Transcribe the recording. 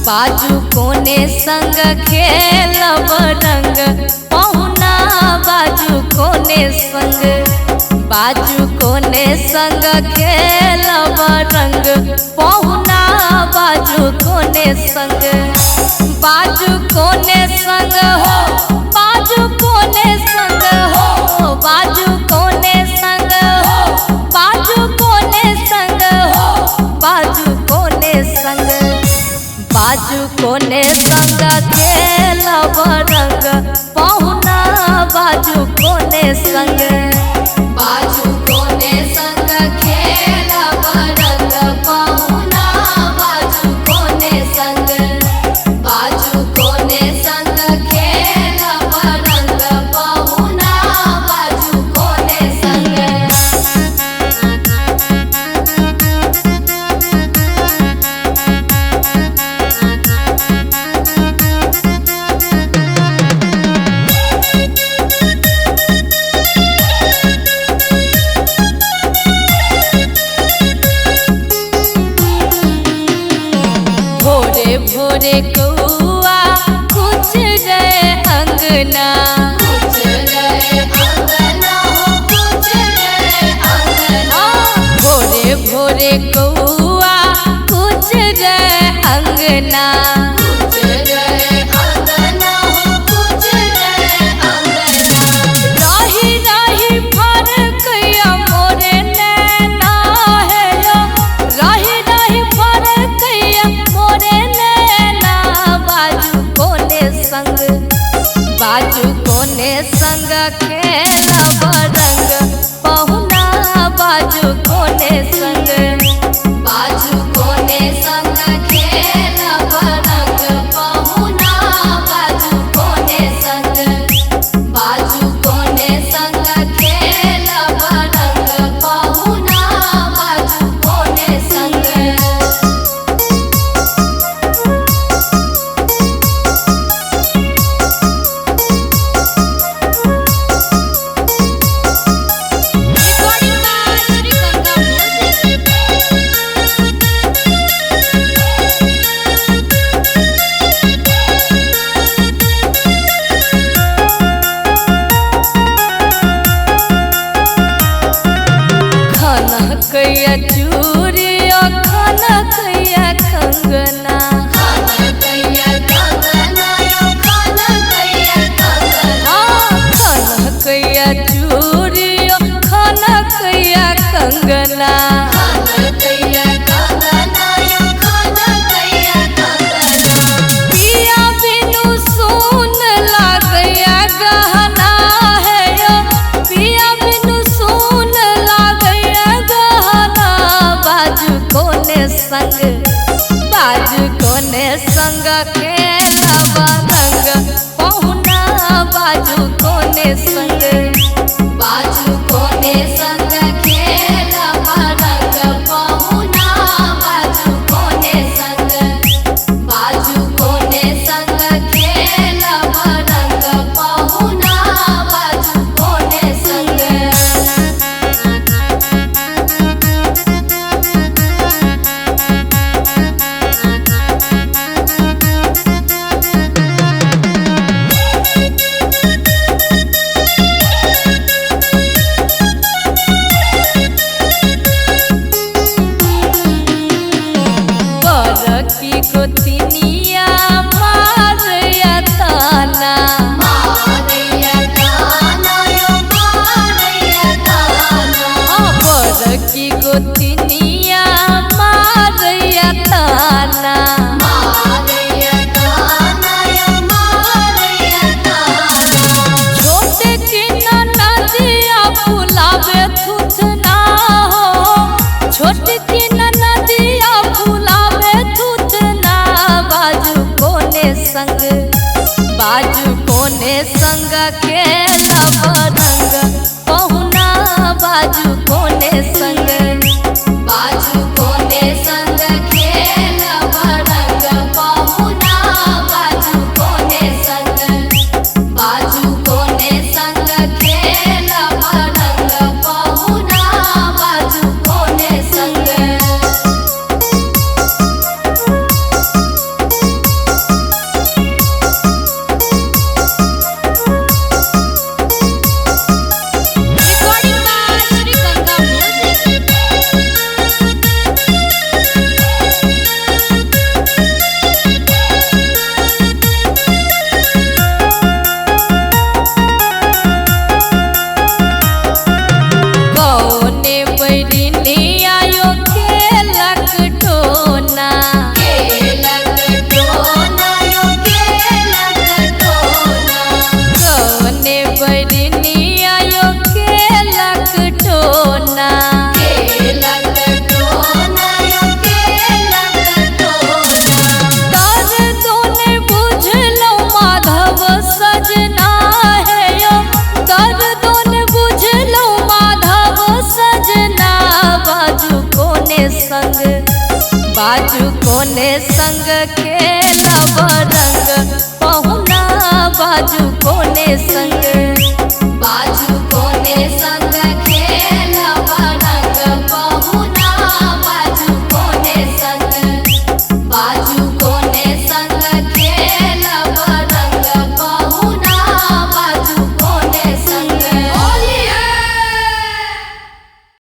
बाजू कोने संग खेलब रंग पहुना, बाजू कोने संग, बाजू कोने संग खेलब रंग पहुना, बाजू कोने संग, बाजू कोने संग हो, बाजू कोने संग हो, बाजू कोने संग हो, बाजू कोने संग हो, बाजू कोने संग, बाजू कोने संग खेलब रंग पहुना, बाजू कोने संग, बाजू कोने संग खेलब रंग पहुना, बाजू कोने संग, बाजू कोने संग खेलब रंग पहुना, बाजू कोने संग। भोरे भोरे कौआ कुछ रे अंगना, कुछ रे अंगना हो, कुछ रे अंगना, भोरे भोरे कौआ कुछ रे अंगना, कुछ रे अंगना हो, कुछ रे अंगना, राही राही फरकैया मोरे नैना है यो, राही राही फरकैया मोरे नैना, बाजू कोने संग, बाजू कोने संग खेलब रंग पहुना, बाजू कोने संग, बाजू कोने संग खेलब रंग पहुना, बाजू कोने संग, बाजू कोने संग खेलब रंग पहुना, बाजू कोने संग। Recording by Shri Ganga music. खाना कैया चूड़िया, खाना कैया कंगना, खाना कैया कंगना यो, खाना कैया कंगना, खाना कैया चूड़िया, खाना कैया कंगना, खाना कैया कंगना यो, खाना कैया कंगना, पिया बिनु सोन लागैया गहना है यो, पिया बिनु सोन लागैया गहना, बाजू कोने संग, बाजू कोने संग खेलब रंग पहुना, बाजू कोने संग, बाजू कोने संग खेलब रंग पहुना, बाजू कोने संग, बाजू कोने संग खेलब रंग पहुना, बाजू कोने संग। बरकी गोतिनिया मारया ताना, मारैया ताना यो, मारैया ताना, बरकी गोतिनिया मारया ताना, मारैया ताना यो, मारैया ताना, छोटे की नदिया फुलावे थुथना हो, छोटे की नदिया फुलावे थुथना, बाजू कोने संग, बाजू कोने संग खेलब रंग पहुना, बाजू कोने संग। बाजू कोने संग खेलब रंग पहुना, बाजू कोने संग। बाजू कोने संग खेलब रंग पहुना, बाजू कोने संग। Recording by Shri Ganga music. कौने बैरिनी आयो खेलक टोना, केलक टोना यो केलक टोना। कौने बैरिनी आयो खेलक टोना। केलक टोना यो केलक टोना। तर दोने बुझलौ माधव सजना हे यो, तर दोने बुझलौ माधव सजना, बाजू कोने संग। बाजू कोने संग खेलब रंग पहुना, बाजू कोने संग। बाजू कोने संग।